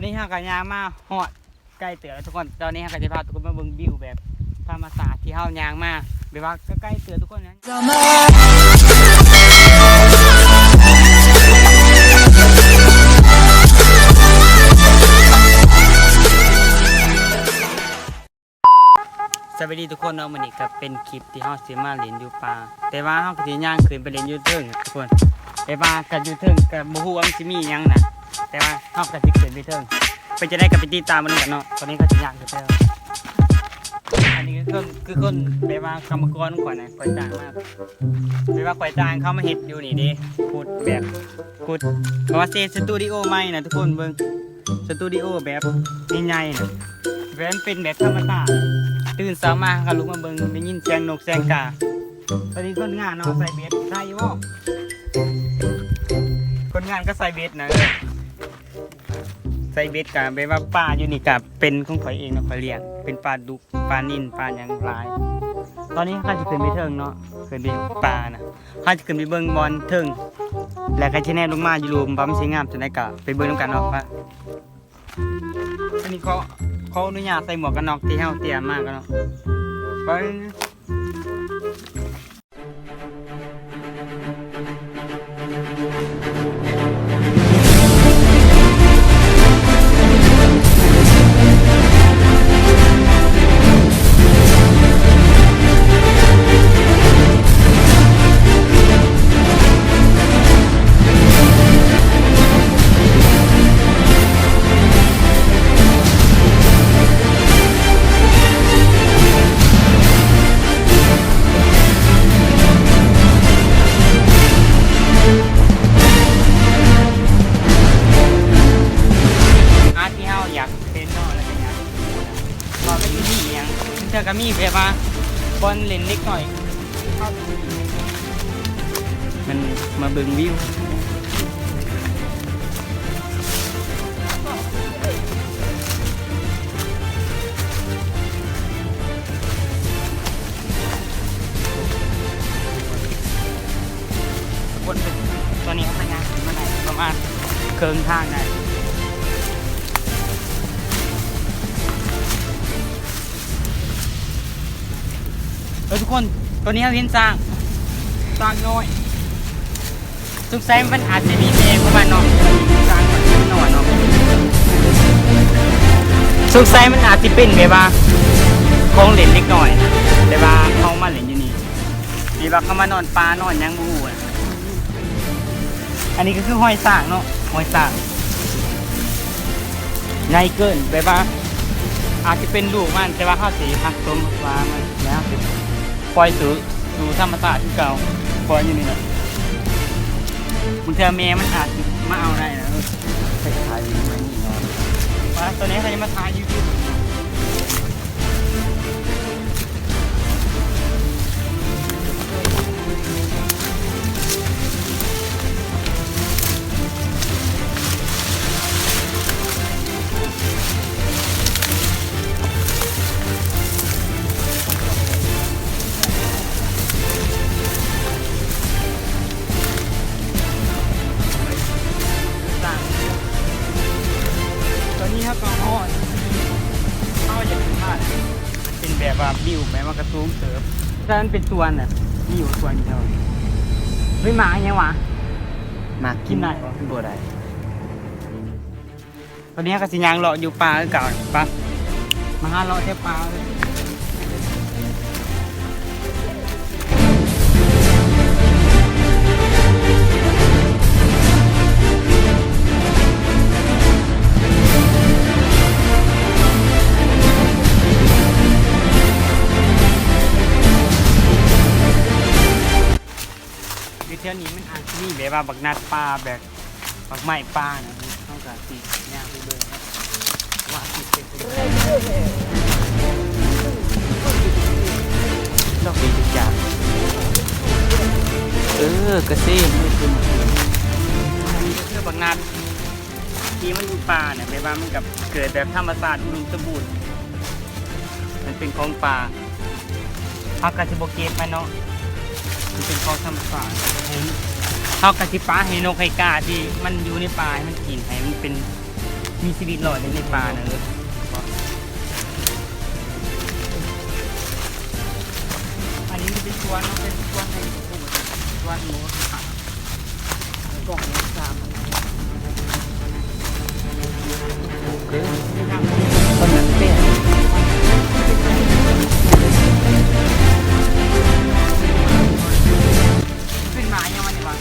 ຕອນນີ້ເຮົາກໍຍ່າງມາຮອດ ໃກ້ເຕີບແລ້ວທຸກຄົນ. ຕອນນີ້ເຮົາກໍຈະພາທຸກຄົນມາເບິ່ງວິວແບບທຳມະຊາດທີ່ເຮົາຍ່າງມາ ແບບວ່າໃກ້ໆເຕີບທຸກຄົນນະ. ສະບາຍດີທຸກຄົນເນາະ, ມື້ນີ້ກໍເປັນຄລິບທີ່ເຮົາຊິມາຫຼິ້ນຢູ່ປ່າ ແຕ່ວ່າເຮົາກໍຊິຍ່າງຂຶ້ນໄປຫຼິ້ນຢູ່ເທິງທຸກຄົນ. ແຕ່ວ່າກໍຢູ່ເທິງກໍບໍ່ຮູ້ວ່າມັນຊິມີຫຍັງນະ ແຕ່ວ່າເຮົາກໍຊິຂຶ້ນໄປເທິງ. ເປັນຈັ່ງໃດກໍໄປຕິດຕາມເບິ່ງນຳກັນເນາະ. ຕອນນີ້ເຮົາຊິຍ່າງຂຶ້ນໄປ. ອັນນີ້ຄືຄົນ ຄືຄົນແບບວ່າກຳມະກອນຂອງຂ້ອຍນະ ຂ້ອຍຈ້າງມາ ແບບວ່າຂ້ອຍຈ້າງເຂົາມາເຮັດຢູ່ນີ້ເດ້ ຂຸດແບບ ຂຸດ ເພາະວ່າເຮັດສະຕູດິໂອໃໝ່ນະທຸກຄົນ. ເບິ່ງສະຕູດິໂອແບບໃຫຍ່ໆນະ ແບບມັນເປັນແບບທຳມະຊາດ. ຕື່ນເຊົ້າມາເຮົາກໍລຸກມາເບິ່ງ ໄດ້ຍິນສຽງນົກສຽງກາ. ຕອນນີ້ຄົນງານເນາະ ໃສ່ເບັດ ໄດ້ຢູ່ບໍ່? ຄົນງານກໍໃສ່ເບັດນະ ໃສ່ເບັດ. ກະແບບວ່າປາຢູ່ນີ້ກະເປັນຂອງຂ້ອຍເອງເນາະ ຂ້ອຍລ້ຽງ ເປັນປາດຸກ ປານິນ ປາຫຍັງຫຼາຍ. ຕອນນີ້ເຮົາກໍຊິຂຶ້ນໄປເທິງເນາະ ຂຶ້ນໄປປ່ານະ ເຮົາຈະຂຶ້ນໄປເບິ່ງບ່ອນເທິງ ແລ້ວກໍຈະແນມລົງມາຢູ່ລຸ່ມວ່າມັນຊິງາມຈັ່ງໃດ ກໍໄປເບິ່ງນຳກັນເນາະ. ໄປ ອັນນີ້ຂໍ ຂໍອະນຸຍາດໃສ່ໝວກກັນນັອກທີ່ເຮົາຕຽມມາກ່ອນເນາະ. ໄປ. ອາ ທີ່ເຮົາຢາກເປັນເນາະ ແລ້ວກໍຢາກ ວ່າມັນມີອີ່ຫຍັງ ເທື່ອກໍມີແບບວ່າບ່ອນຫຼິ້ນເດັກນ້ອຍ ມັນມາເບິ່ງວິວ. ຄົນເປັນ ຕອນນີ້ເຮົາກໍຍ່າງຂຶ້ນມາໄດ້ປະມານເຄິ່ງທາງໄດ້. ເອີ ທຸກຄົນ ຕອນນີ້ເຮົາເຫັນຊ້າງ ຊ້າງນ້ອຍ. ສົງໄສມັນອາດຊິມີແມ່ຂອງມັນເນາະ ຊ້າງນ້ອຍເນາະ. ສົງໄສມັນອາດຊິເປັນແບບວ່າຂອງຫຼິ້ນເດັກນ້ອຍ ແຕ່ວ່າເຮົາມາຫຼິ້ນຢູ່ນີ້ ທີ່ວ່າເຂົາມານອນປ່ານອນຫຍັງບໍ່ຮູ້ນະ. ອັນນີ້ກໍຄືຮອຍຊ້າງເນາະ ຮອຍຊ້າງໃຫຍ່ເກີນ ແບບວ່າອາດຈະເປັນລູກມັນ ແຕ່ວ່າເຮົາຊິຫັກສົມວ່າມັນ ແລ້ວເຮົາຊິປ່ອຍສູ່ ສູ່ທຳມະຊາດຄືເກົ່າ ປ່ອຍຢູ່ນີ້ແຫຼະ. ບາງເທື່ອແມ່ມັນອາດຊິມາເອົາໄດ້ນະ. ເອີ ໄປຖ່າຍວິວໄວ້ນີ້ເນາະ ວ່າຕອນນີ້ເຮົາຈະມາຖ່າຍຢູ່ ຕອນນີ້ເຮົາກໍຮອດ ເຮົາຢາກຂຶ້ນມາ ເປັນແບບວ່າວິວແບບວ່າກະສູງເຕີບ ແຕ່ມັນເປັນສວນນະ ມີຢູ່ສວນເດີ. ເຮີ້ຍ ໝາກອີ່ຫຍັງຫວາ? ໝາກກິນໄດ້ບໍ່? ບໍ່ໄດ້. ຕອນນີ້ເຮົາກໍຊິຍ່າງເລາະຢູ່ປ່າຄືເກົ່າ. ໄປ ມາຫາເລາະແຖວປ່າ. ຢູ່ແຖວນີ້ມັນອາດຊິມີແບບວ່າບັກນັດປ່າ ແບບບັກໄມ້ປ່ານະ ເຮົາກໍຊິຍ່າງໄປເບິ່ງເນາະ ວ່າຊິເປັນຈັ່ງໃດ. ດອກເບຍຈັກຈາ ເອີ ກະເຊມເລີຍ ຄືບັກນັດ ທີ່ມັນຢູ່ປ່ານະ ແບບວ່າມັນກໍເກີດແບບທຳມະຊາດ ອຸດົມສົມບູນ ມັນເປັນຂອງປ່າ ເຮົາກໍຊິບໍ່ເກັບມັນເນາະ ມັນເປັນຂອງທຳມະຊາດ. ເຮົາກໍຊິປະໃຫ້ນົກໃຫ້ກາທີ່ມັນຢູ່ໃນປ່າໃຫ້ມັນກິນ ໃຫ້ມັນເປັນ ມີຊີວິດລອດຢູ່ໃນປ່ານະ. ເອີ ອັນນີ້ມັນເປັນສວນເນາະ ເປັນສວນໃຫ້ ສວນໝູ ກອງສາມ ໂອເຄ ຄົນນັ້ນເປັນ ເປັນໝາຫຍັງວະນີ້ວະ?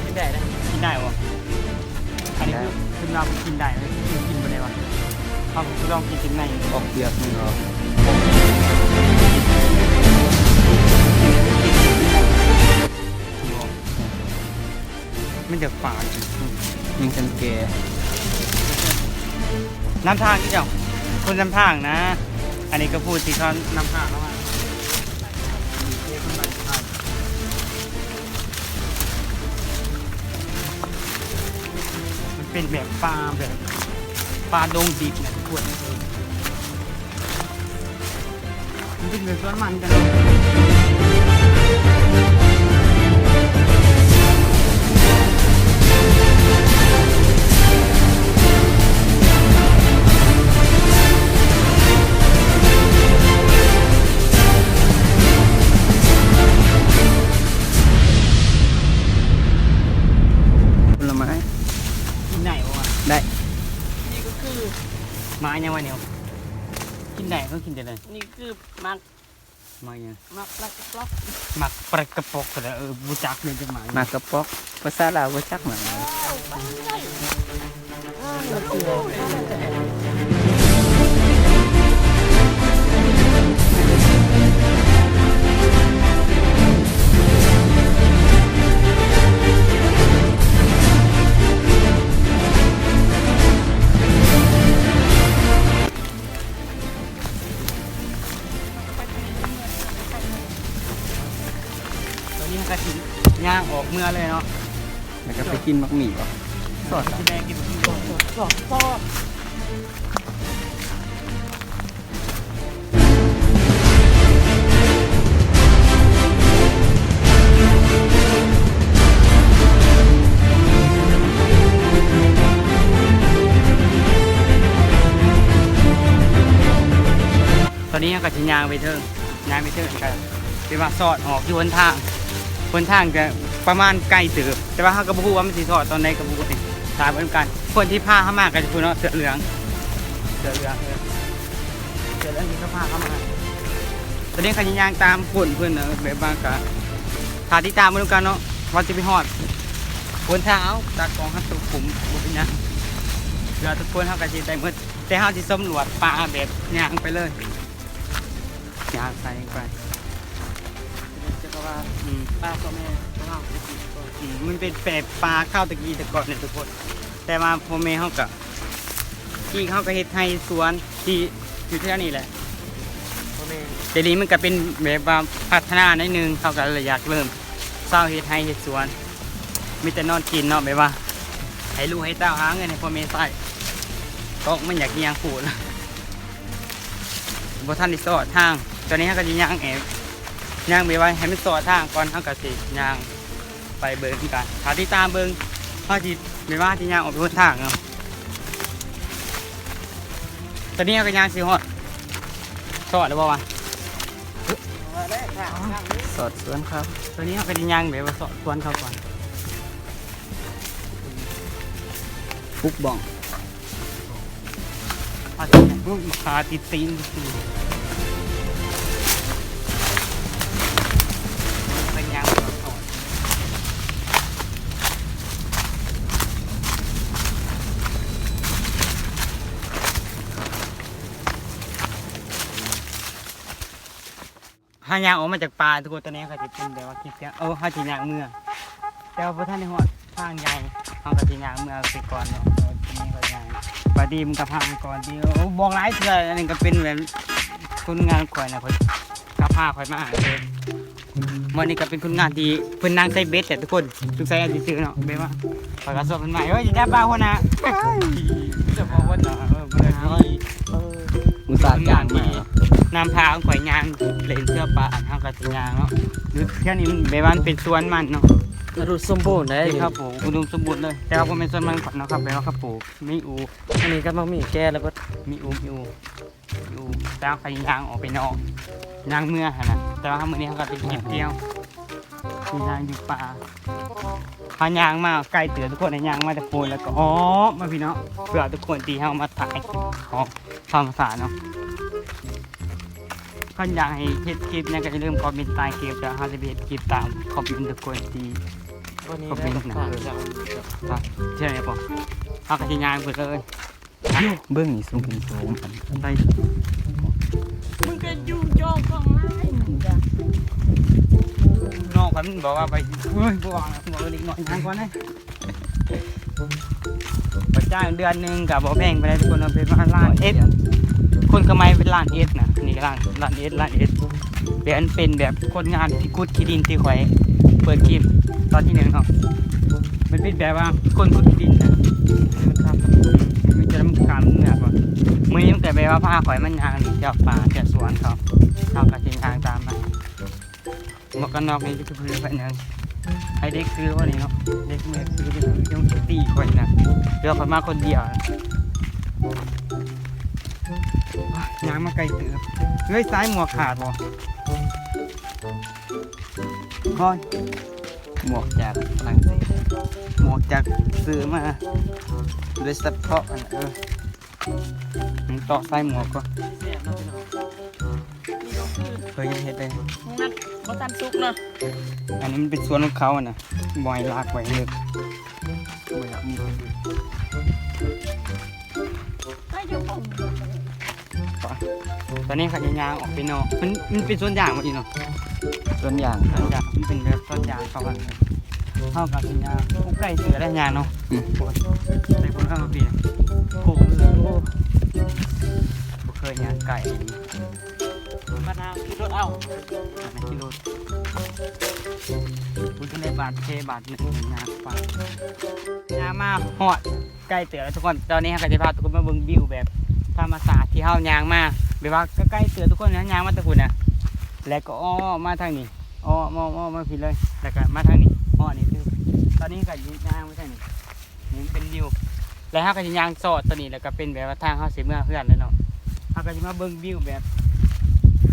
ກິນໄດ້ເດ້ ກິນໄດ້ບໍ່? ອັນນີ້ຄື ຄືວ່າມັນກິນໄດ້ ກິນບໍ່ໄດ້ວະ? ເຮົາຄືລອງກິນຈັ່ງໃດ ອອກເປືອກມັນອອກ ມັນຈະຝາດ ຍັງທັນແກ່ ນຳທາງອີ່ເຈົ້າ ຄົນນຳທາງນະ. ອັນນີ້ກໍຜູ້ທີ່ເຂົານຳທາງເຮົາມາ. ມັນເປັນແບບປ່າ ແບບປ່າດົງດິບນະທຸກຄົນ. ມັນເປັນແບບສວນມັນກັນ. ຜົນລະໄມ້ ກິນໄດ້ບໍ່ວະ? ໄດ້. ນີ້ກໍຄື ໝາກຫຍັງວະນີ້? ກິນໄດ້ ເຂົາກິນໄດ້ເລີຍ. ນີ້ຄືໝາກ ໝາກຫຍັງ? ໝາກປາກະປ໋ອກ ໝາກປາກະປ໋ອກກໍໄດ້. ເອີ ບໍ່ຈັກເລີຍຈັກໝາກຫຍັງ ໝາກກະປ໋ອກ ພາສາລາວບໍ່ຈັກໝາກຫຍັງ. ຕອນນີ້ເຮົາກໍຊິຍ່າງອອກເມືອເລີຍເນາະ ແລ້ວກໍໄປກິນໝາກໝີ່ບໍ່? ຊອດ ຊິແລະກິນໝາກໝີ່ ຊອດ ຊອດ ຊອດ. ຕອນນີ້ເຮົາກໍຊິຍ່າງໄປເທິງ ຍ່າງໄປເທິງ ກໍຖືວ່າຊອດອອກຢູ່ຫົນທາງ ຫົນທາງກໍປະມານໄກເຕີບ ແຕ່ວ່າເຮົາກໍບໍ່ຮູ້ວ່າມັນຊິຊອດຕອນໃດກໍບໍ່ຮູ້. ຖ້າເບິ່ງກັນ ຄົນທີ່ພາເຮົາມາກໍຈະຜູ້ເນາະ ເສື້ອເຫຼືອງ ເສື້ອເຫຼືອງ ເອີ ເສື້ອເຫຼືອງທີ່ເຂົາພາເຮົາມາ. ຕອນນີ້ເຮົາຊິຍ່າງຕາມກົ້ນເພິ່ນເນາະ ແບບວ່າກໍຖ້າຕິດຕາມເບິ່ງນຳກັນເນາະ ວ່າຊິໄປຮອດຫົນທາງ. ເອົາ ຕາກ້ອງເຮົາຕົກຂຸມ ບໍ່ເປັນຫຍັງ ເພື່ອທຸກຄົນເຮົາກໍຊິໄດ້ໝົດ ແຕ່ເຮົາຊິສຳຫຼວດປ່າແບບຍ່າງໄປເລີຍ ຍ່າງໃສ່ໄປ ຈັກວ່າ ອືມ ປ່າພໍ່ແມ່ຂອງເຮົາແຕ່ກີ້ກ່ອນ ອືມ ມັນເປັນແບບປ່າຄາວແຕ່ກີ້ແຕ່ກ່ອນນີ້ທຸກຄົນ ແຕ່ວ່າພໍ່ແມ່ເຮົາກໍ ທີ່ເຮົາກໍເຮັດໄຮ່ສວນທີ່ຢູ່ແຖວນີ້ແຫຼະ ພໍ່ແມ່. ດຽວນີ້ມັນກໍເປັນແບບວ່າພັດທະນາໜ້ອຍໜຶ່ງ ເຮົາກໍເລີຍຢາກເລີ່ມເຊົາເຮັດໄຮ່ເຮັດສວນ ມີແຕ່ນອນກິນເນາະ ແບບວ່າໃຫ້ລູກໃຫ້ເຕົ້າຫາເງິນໃຫ້ພໍ່ແມ່ໃຊ້ ເພາະມັນຢາກຍ່າງພູດ ບໍ່ທັນໄດ້ຊອດທາງ. ຕອນນີ້ເຮົາກໍຊິຍ່າງແອບ ຍ່າງໄປໄວ້ໃຫ້ມັນຊອດທາງກ່ອນ ເຮົາກໍຊິຍ່າງໄປເບິ່ງຄືກັນ ຖ້າຕິດຕາມເບິ່ງ ເຮົາຊິ ແມ່ນວ່າຊິຍ່າງອອກໄປຫົນທາງເນາະ. ຕອນນີ້ເຮົາກໍຍ່າງຊິຮອດ ຊອດແລ້ວບໍ່ວະ? ຊອດສວນເຂົາ. ຕອນນີ້ເຮົາກໍຊິຍ່າງແບບວ່າຊອດສວນເຂົາກ່ອນ ປຸກບ້ອງ. ພາຕິດຕີນ ເປັນຫຍັງ ເຮົາຍ່າງອອກມາຈາກປ່າທຸກຄົນ. ຕອນນີ້ເຮົາກໍຊິເປັນແບບວ່າຄລິບ ເອີ ເຮົາຊິຍ່າງເມືອ ແຕ່ວ່າບໍ່ທັນໄດ້ຮອດທາງໃຫຍ່ ເຮົາກໍຊິຍ່າງເມືອໄປກ່ອນເນາະ. ເອີ ນີ້ກໍຍ່າງ ບາດດີ ມຶງກໍພາໄປກ່ອນຕິ. ໂອ້ ບອກຫຼາຍເທື່ອ ອັນນີ້ກໍເປັນແບບຄົນງານຂ້ອຍນະ ຂ້ອຍ ກໍພາຂ້ອຍມາ. ມື້ນີ້ກໍເປັນຄົນງານທີ່ເພິ່ນນັ່ງໃສ່ເບັດແຫຼະທຸກຄົນ ສົງໄສອາດຊິຊື່ເນາະ ແບບວ່າ ຂ້ອຍກໍຊວນເພິ່ນມາ ເອີຍ ຢ່າຈັບປາຫົວໜ້າ ເຈົ້າຂອງວັນເນາະ ເອີ ບໍ່ໄດ້ ອຸດສ່າຫຈ້າງມາ ນຳພາຂ້ອຍຍ່າງເລ່ນເສືອປ່າ. ເຮົາກໍຊິຍ່າງເນາະ ຢູ່ແຖວນີ້ມັນແບບວ່າມັນເປັນສວນມັນເນາະ. ອຸດົມສົມບູນເດ້ ເຫັນເຂົາປູກອຸດົມສົມບູນເລີຍ ແຕ່ວ່າບໍ່ແມ່ນສວນມັນກ່ອນເນາະ ເຂົາແປວ່າເຂົາປູກມີອູ ອັນນີ້ກໍໝາກໝີ່ແກ່ແລ້ວເບິດ ມີອູ ມີອູ ຢູ່ ແຕ່ວ່າເຂົາຊິຍ່າງອອກໄປນອກ ຍ່າງເມືອຫັ້ນນະ ແຕ່ວ່າມື້ນີ້ເຮົາກໍໄປເກັບກ່ຽວ ຊິຍ່າງຢູ່ປ່າ ເຮົາຍ່າງມາໄກເຕີບທຸກຄົນ ຍ່າງມາແຕ່ພຸ້ນ ແລ້ວກໍອ້ອມມາພີ້ເນາະ ເພື່ອທຸກຄົນທີ່ເຮົາມາຖ່າຍຂອງ ຕາມພາສາເນາະ ຄັນຢາກໃຫ້ເຮັດຄລິບຫຍັງກໍຢ່າລືມຄອມເມັນໃຕ້ຄລິບ ແລ້ວເຮົາຈະໄປເຮັດຄລິບຕາມຄອມເມັນທຸກຄົນທີ່ຄອມເມັນນະ ເອີ ເຮັດໄດ້ບໍ່ ເຮົາກໍຊິຍ່າງໄປເລີຍ ເບິ່ງນີ້ ສູງຂຶ້ນສູງ ໄປ ມຶງກໍຢູ່ຈໍກ້ອງຫຼາຍ ມຶງກໍ ນ້ອງຂ້ອຍມັນບອກວ່າໄປ ເອີຍ ບໍ່ວ່າແລ້ວ ເອົາເດັກນ້ອຍຍ່າງກ່ອນເດ້. ໄປຈ້າງເດືອນໜຶ່ງກໍບໍ່ແພງປານໃດທຸກຄົນເນາະ ເປັນປະມານລ້ານເອັດ ຄົນຂະໄມເປັນລ້ານເອັດນະ ນີ້ກໍລ້ານ ລ້ານເອັດ ລ້ານເອັດ ແບບມັນເປັນແບບຄົນງານທີ່ຂຸດຂີ້ດິນທີ່ຂ້ອຍເປີດຄລິບຕອນທີໜຶ່ງເນາະ ມັນເປັນແບບວ່າຄົນຂຸດຂີ້ດິນນະ ມັນຈະລຳຄານເມືອກ່ອນ ມື້ນີ້ມັນກໍແບບວ່າພາຂ້ອຍມາຍ່າງຫຼິ້ນແຖວປ່າແຖວສວນເຂົາ ເຮົາກໍຊິຍ່າງຕາມມາ. ໝວກກັນນັອກນີ້ຄືເພື່ອໄປນຳ ໃຫ້ເດັກຖືບໍ່ນີ້ເນາະ ເດັກບໍ່ຢາກຖື ເດັກມັນຈະຕີຂ້ອຍນະ ເຫຼືອຂ້ອຍມາຄົນດຽວນະ ຍ່າງມາໄກເຕີບ ເຮີ້ຍ ສາຍໝວກຂາດບໍ່ ຄອຍ ໝວກຈາກຝຣັ່ງເສດ ໝວກຈາກຊື້ມາໂດຍສະເພາະ ອັນ ເອີ ມັນເຕາະໃສ່ໝວກກ່ອນ ແຊບເນາະພີ່ນ້ອງ ເຄີຍເຮັດໄດ້ ມັນບໍ່ທັນສຸກເນາະ ອັນນີ້ມັນເປັນສວນຂອງເຂົານະ ບໍ່ໃຫ້ລາກໄວ້ເລີກ ບໍ່ຢາກມີຄົນອື່ນ ໄປຢູ່ ຕອນນີ້ເຂົາຈະຍ່າງອອກໄປນອກ ມັນ ມັນເປັນສວນຢາງບໍ່ອີເນາະ ສວນຢາງ ສວນຢາງ ມັນເປັນແບບສວນຢາງເຂົາ ເຮົາກໍຊິຍ່າງ ໂອ້ ໄກເຕີບໄດ໋ຍ່າງເນາະ ອືມ ໄປພຸ້ນເອົາມາພີ້ ໂອ້ ໂອ້ ບໍ່ເຄີຍຍ່າງໄກ ມານາງຂີ່ລົດເອົາ ມານາງຂີ່ລົດ ບໍ່ທັນໄດ້ບາດເທບາດໜຶ່ງຍ່າງໄປ ຍ່າງມາຮອດ ໃກ້ເຕີບແລ້ວທຸກຄົນ ຕອນນີ້ເຮົາກໍຈະພາທຸກຄົນມາເບິ່ງວິວແບບທຳມະຊາດທີ່ເຮົາຍ່າງມາ ແບບວ່າກໍໃກ້ເຕີບທຸກຄົນນະ ຍ່າງມາແຕ່ພຸ້ນນະ ແລ້ວກໍອ້ອມມາທາງນີ້ ອ້ອມ ອ້ອມ ອ້ອມມາພີ້ເລີຍ ແລ້ວກໍມາທາງນີ້ ຮອດນີ້ຄື ຕອນນີ້ກໍຍ່າງມາທາງນີ້ ນີ້ເປັນວິວ ແລ້ວເຮົາກໍຊິຍ່າງສອດຕອນນີ້ ແລ້ວກໍເປັນແບບວ່າທາງເຮົາຊິເມືອເຮືອນແລ້ວເນາະ ເຮົາກໍຊິມາເບິ່ງວິວແບບ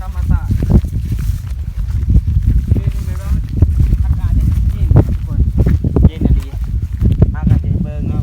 ທຳມະຊາດ ເປັນແບບວ່າອາກາດເຢັນໆ ທຸກຄົນ ເຢັນອີ່ຫຼີ ເຮົາກໍຊິໄປເບິ່ງເນາະ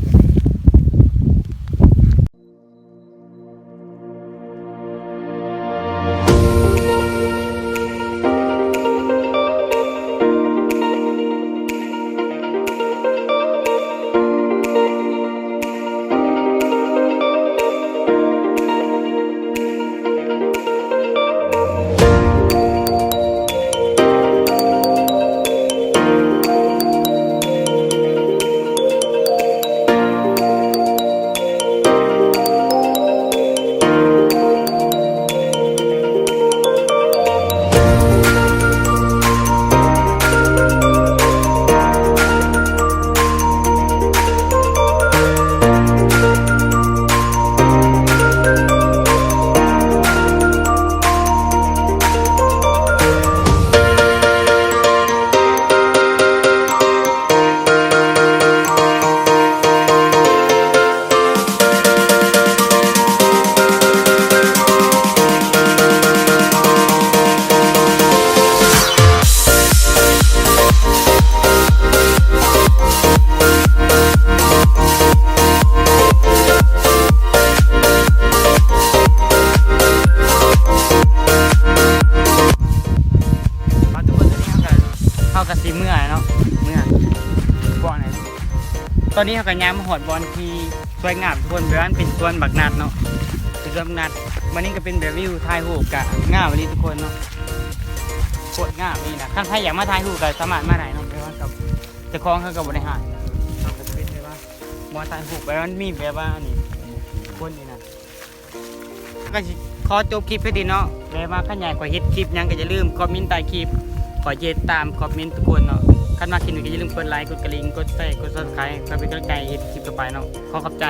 ມາທຸກຄົນ ຕອນນີ້ເຮົາກໍ ເຮົາກໍຊິເມືອແລ້ວເນາະ ເມືອ ພວກນີ້ ຕອນນີ້ເຮົາກໍຍ່າງມາຮອດບ່ອນທີ່ສວຍງາມທຸກຄົນ ແບບວ່າມັນເປັນສວນບັກນັດເນາະ ເປັນສວນບັກນັດ ບາດນີ້ກໍເປັນແບບວິວຖ່າຍຮູບກໍງາມອີ່ຫຼີທຸກຄົນເນາະ ໂຄດງາມນີ້ນະ ຄັນໃຜຢາກມາຖ່າຍຮູບກໍສາມາດມາໄດ້ເນາະ ແບບວ່າກັບເຈົ້າຂອງເຂົາກໍບໍ່ໄດ້ຮ້າຍ ເຮົາກໍເປັນແບບວ່າ ບໍ່ຖ່າຍຮູບ ແບບວ່າມັນມີແບບວ່າອັນນີ້ ຄົນນີ້ນະ ກໍຊິຂໍຈົບຄລິບໄປຕິເນາະ ແບບວ່າຄັນຢາກຂ້ອຍເຮັດຄລິບຫຍັງກໍຢ່າລືມຄອມເມັນໃຕ້ຄລິບ ຂ້ອຍຈະເຮັດຕາມຄອມເມັນທຸກຄົນເນາະ ຄັນມັກຄລິບນີ້ກໍຢ່າລືມກົດໄລ ກົດກະດິ່ງ ກົດແຊ ກົດ Subscribe ເພື່ອເປັນກຳລັງໃຈເຮັດຄລິບຕໍ່ໄປເນາະ ຂໍຂອບໃຈ.